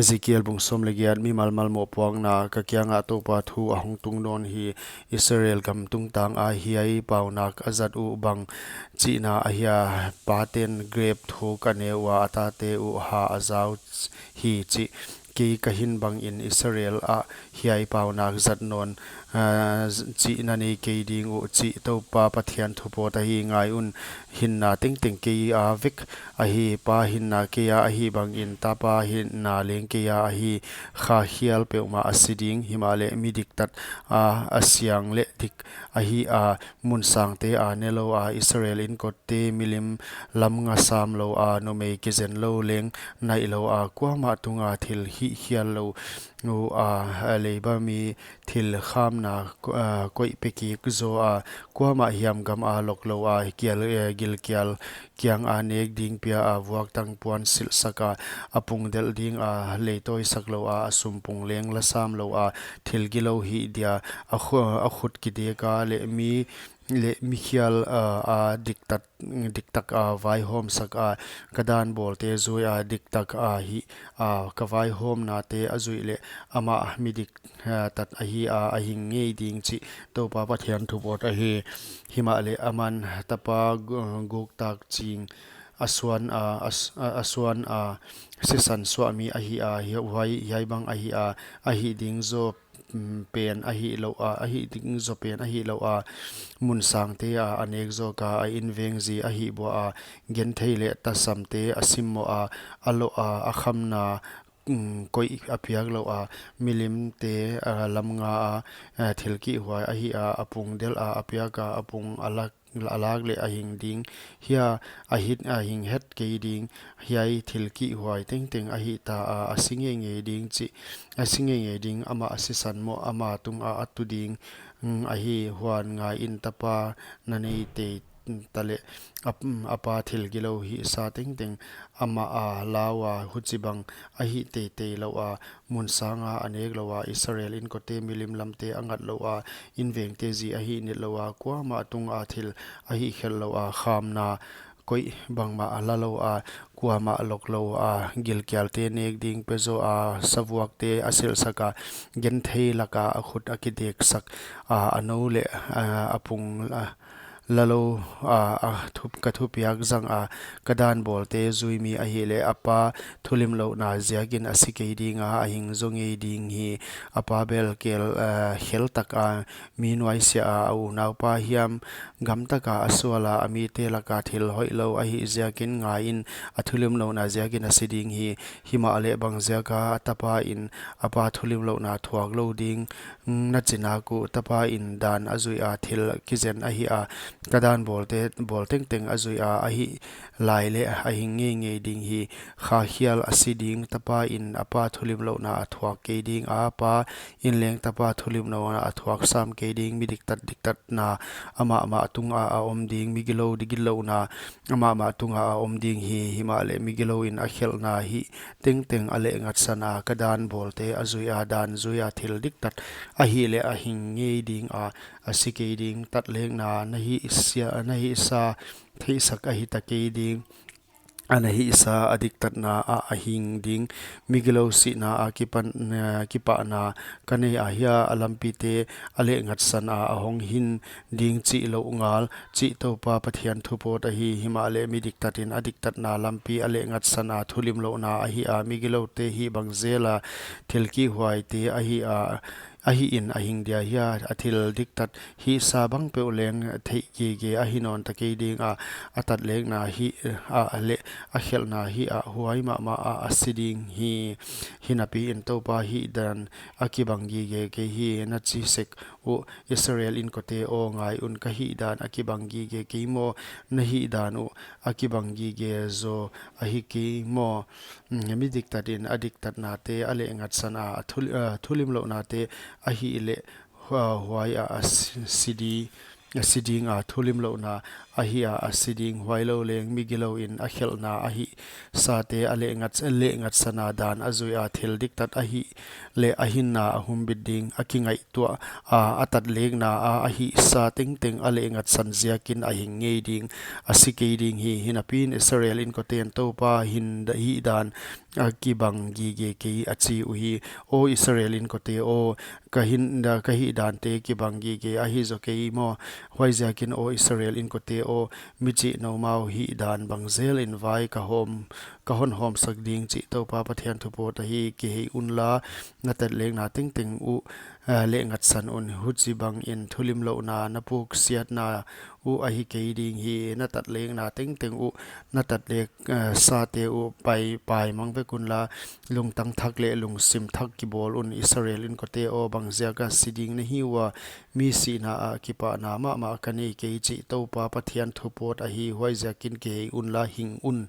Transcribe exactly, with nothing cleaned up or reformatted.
Ezekiel bung sawm leh giat. Mimal malmoh puakna. Ka kiangah Toupa thu a hong tung nawn hi: Israel gam tungtang a hiai paunak a zat uh bang chihna ahia? Paten grep thuk a ne ua, a tate uh ha a zau hi chih, kei ka hin bangin Israel ah hiai paunak zat nawn, ah, chihna nei kei ding uh, chih Toupa Pathian thu pawt ahi. Ngai un, hinna tengteng kei a vek ahi, pa hinna kei a ahih bangin tapa hinna leng kei a ahi. Kha khial peuhmah a si ding, himahleh mi diktat a, a siang leh dik ahi a, mun sangte a ne lou a, Israel inkote milim lam nga sam lou a, numei kizen lou leng naih lou a, kuamah tunga thil hih khial lou a, leiba mi thil khamna, ah, koih pe kik zaw a, kuamah hiam gam a lok lou a, kial, eh, gilkial kiang a nek ding pia a, vuaktang puan silh sak a, a pung delh ding a, lei tawi sak lou a, a sum pung leng la sam lou a, thil gilou hih dia, a khu-, a khut kidek a, leh mi, leh mi khial, ah, a diktat, diktak a vaihawm sak a, ka dan bawlte zui a, diktak a hih a, ka vaihawmnate a zuih leh amah mi dik, ah, tat ahi a, a hing ngei ding, chih Toupa Pathian thu pawt ahi. Himahleh aman tapa gu-, guktak ching a suan a, a s-, a, a suan a, sisan suahmi ahi a, hi-, huai, hiai bang ahi a, a hih ding zaw, mm, pen ahi lou a, a hih ding zaw pen ahi lou a, mun sangte a, a nek zawk a, a inveng zi ahi bua a, genthei leh tasamte a simmoh a, a loh a, a khamna, mm, koih a piak lou a, milimte, ah, lam nga a, ah, thil kihhuai ahi a, a pung delh a, a piak a, a pung a lak, a lak leh a hing ding hia, a hit, a hing het kei ding, hiai thil kihhuai tengteng ahi ta a, a si ngeingei ding chih, a si ngeingei ding, amah a sisan moh, ama tung a a tu ding, mm, ahi. Huan ngai in, tapa na nei tei taleh, a, a pa thil gilou hihsa tengteng amah a lau a, huchibang a hih teitei lou a, mun sang a a nek lou a, Israel inkote milim lamte a ngat lou a, invengte zi a hih nit lou a, kuamah tung a thil a hih khelh lou a, khamna koih bangmah a la lou a, kuamah lok lou a, gilkialte nek ding pe zaw a, savuakte a silh sak a, genthei lak a a khut a kidek sak a, a nou leh, a, a pung, a, la lou a, a thup-, ka thupiak zang a, ka dan bawlte zui mi ahihleh, a pa thulimlouhna ziakin a si kei ding a, a hing zaw ngei ding hi. A pa bel kel, a, khel tak a, mi nuaisiah a, a unaupa hiam gam tak a a sual a, a mite lak a thil hoihlou a hih ziakin, ngai in, a thulimlouhna ziakin a si ding hi. Himahleh bang ziak a tapa in a pa thulimlouhna thuak lou ding na chinak uh? Tapa in dan a zuih a, thil kizen ahi a, ka dan bawlte, bawl tengteng a zuih a, a hih lai leh a hing ngeingei ding hi. Kha khial a si ding, tapa in a pa thulimlouhna a thuak kei ding a, pa in leng tapa thulimlouhna a thuak sam kei ding. Mi diktat diktatna amahmah tung a a om ding, mi gilou di gillouhna amahmah tung a a om ding hi. Himahleh mi gilou in a khelhna hih tengteng a lehngatsan a, ka dan bawlte a zuih a, dan zui a thil diktat ahihleh a hing ngei ding a, a si kei ding. Tatlekna na hihsia, na hihsa theihsak ahi ta kei ding, a na hihsa a diktatna ah a hing ding. Mi gilou sihna a kipan-, kipahna ka nei ahia, a lampite a lehngatsan a a hong hin ding chih louh ngal, chih Toupa Pathian thu pawt ahi. Himahleh mi diktat in a diktatna lampi a lehngatsan a, thulimlouhna ahi a, mi giloute hih bang zel a, thil kihhuaite ahi a, ahi in a hing dia hia? A thil diktat hihsa bang peuh leng theih gige ahi nawn ta kei ding a, a tatlekna hih a leh a khelhna hih a huai mahmah a a si ding hi. Hinapi in Toupa hihdan a kibang gige kei hi. Na chi sek uh, Israel inkote aw, ngai un, ka hihdan a kibang gige kei maw? Na hihdan uh a kibang gige zaw ahi kei maw? Mm, mi diktat in a diktatnate a lehngatsan a, a thul-, a thulimlouhnate ahihleh, hua-, huai a a si-, si di-, a si ding a, thulimlouhna ahi a a si ding. Huailou leng mi gilou in a khelhna a hihsate a lehngat-, lehngatsan a, dan a zuih a thil diktat ahihleh a hinna a humbit ding. A kingaihtuah a, a tatlekna a a hihsa tengteng a lehngatsan ziakin a hing ngei ding, a si kei ding hi. Hinapi in Israel inkote'n Toupa hin-, hihdan a kibang gige kei, a chi uhi. Aw Israel inkote aw, ka hihdan, ka hihdante kibang gige ahi zaw kei maw? Huaiziakin aw Israel inkote aw, mi chih noumau hihdan bang zelin vai ka hawm, ka hon hawmsak ding chih Toupa Pathian thu pawt ahi. Kihei unla, na tatlekna tengteng uh, eh, lehngatsan un. Huchibangin thulimlouhna na puksiatna uh ahi kei ding hi. Na tatlekna tengteng uh, na tatlek, eh, sate uh pai, paimang vek unla, lungtang thak leh lungsim thak kibawl un. Israel inkote aw, bangziaka si ding na hi ua? Mi sihna ah kipahna mahmah ka nei kei chih Toupa Pathian thu pawt ahi. Huaiziakin kihei unla hing un.